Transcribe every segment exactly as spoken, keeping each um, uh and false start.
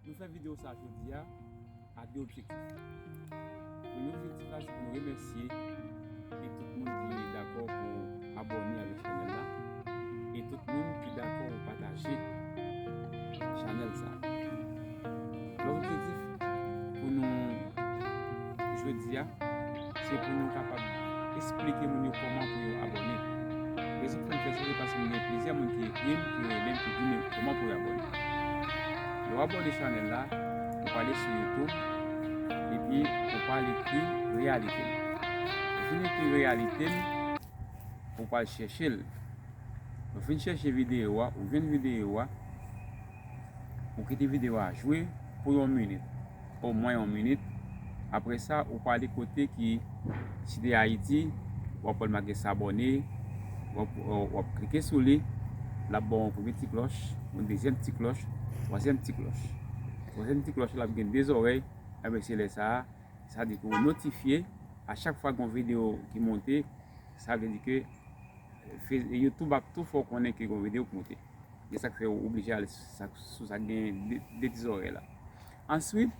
Nou fè videyo sa jodi a a de objektif. Premye objektif la se pou nou remèsye e tout moun ki dakò pou abòne avèk chanèl la e tout moun ki dakò pou pataje chanèl sa. Lòt objektif pou nou jodi a se pou nou kapab esplike moun yo kòman pou yo abòne. Rezon ki fè m fè sa se paske m gen plizyè moun ki ekri m, ki rele m, ki di m kòman pou yo abòne. Lè w abòne chanèl la, ou prale sou YouTube epi ou prale ekri Reyalite m. Ou fin ekri Reyalite m, ou pral chèche l. Ou fin chèche videyo a, ou jwenn videyo a, ou kite videyo a jwe pou yon minit, omwen yon minit. Apre sa, ou prale kote ki, si te Ayiti, w ap wè l make s'abonner, w ap, w ap klike sou li, l ap ba w yon premye ti klòch, yon dezyèm ti klòch, twazyèm ti klòch. Twazyèm ti klòch la ap gen de zòrèy, enben se lè sa a, sa di ke w notifye a chak fwa gen yon videyo ki monte, sa vle di ke, eh, Fe-, YouTube ap tou fè w konnen ke gen yon videyo k monte. E sa k fè w oblije ale sou sa, sou sa k gen de, de ti zòrèy la. Answit,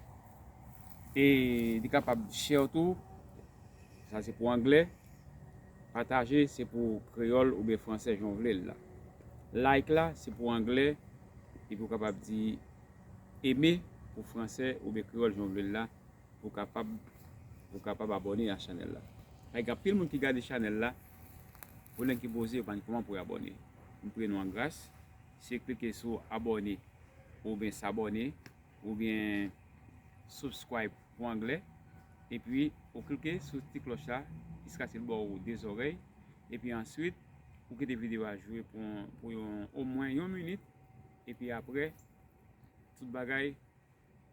e li kapab share tou, sa se pou anglè. Pataje se pou kreyòl oubyen fransè jan w vle l la. Like la se pou anglè, epi w kapab di aimé pou fransè oubyen kreyòl jan w vle l la, pou kapab, pou kapab abòne a chanèl la. Paske gen anpil moun ki gade chanèl la, pwoblèm ki poze yo pa konn kòman pou yo abòne. M priye nou an gras, se klike sou abòne oubyen s'abonner oubyen subscribe pou anglè, epi ou klike sou ti klòch la jiskaske l ba w de zòrèy, epi answit ou kite videyo a jwe pou, pou yon, omwen yon minit, epi apre tout bagay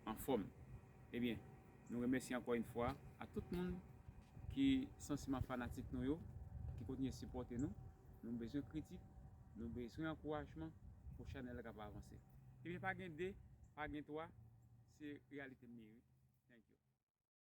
anfòm. Ebyen, nou remèsye ankò yon fwa a tout moun ki sansiman fanatik nou yo, ki kontinye sipòte nou. Nou bezwen kritik, nou bezwen ankourajman pou chanèl la kapab avanse. Ebyen, pa gen de, pa gen twa, se Reyalite m ye wi.